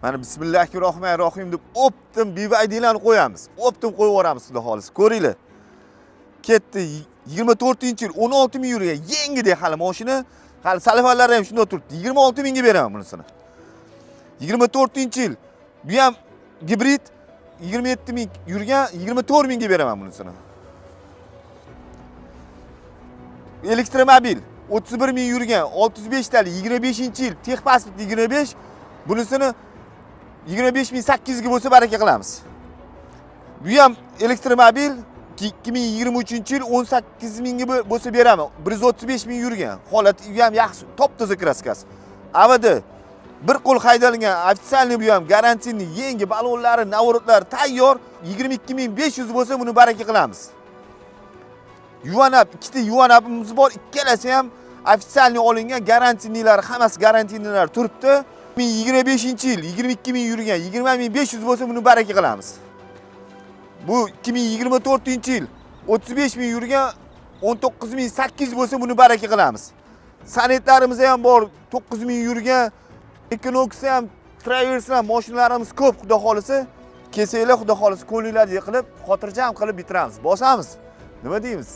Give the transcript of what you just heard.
Mana bismillahir rohmanir rohim deb оптом BYD'larni qo'yamiz. Оптом qo'yib yuboramiz, xudo xohlasa. Ko'ringlar. Ketdi, 24-yil, 16 ming yurgan, yengidek hali mashina. Hali salafanlari ham shunday turibdi. 26 mingga beraman bunisini. 24-yil. Bu ham gibrid, 27 ming yurgan, 24 mingga beraman bunisini. Elektromobil 31 ming yurgan, 605 talik, 25-yil, texpasport 25, bunisini 25 800 ga bo'lsa baraka qilamiz. Bu ham elektromobil, 2023-yil, 18 mingga bo'lsa beraman. 135 ming yurgan. Holati u ham yaxshi, top-toza краска si. AVD bir qo'l haydalgan, официальный, bu ham гарантийный, yangi balonlari, наворот lari tayyor. 22 500 bo'lsa buni baraka qilamiz. Yuan Up, ikkita Yuan Up'imiz bor, ikkalasi ham официальный olingan, гарантийный lari, hammasi гарантийный lar turibdi. 2025-yil, 22 ming yurgan, 20 500 bo'lsa buni baraka qilamiz. Bu 2024-yil, 35 ming yurgan, 19 800 bo'lsa buni baraka qilamiz. Sonetlarimiz ham bor, 9 ming yurgan, Equinox ham, Traverse ham, mashinalarimiz ko'p, xudo xohlasa. Kelsanglar, xudo xohlasa, ko'ngillarga qilib, xotirjam qilib bitiramiz. Bosamiz. Nima deymiz?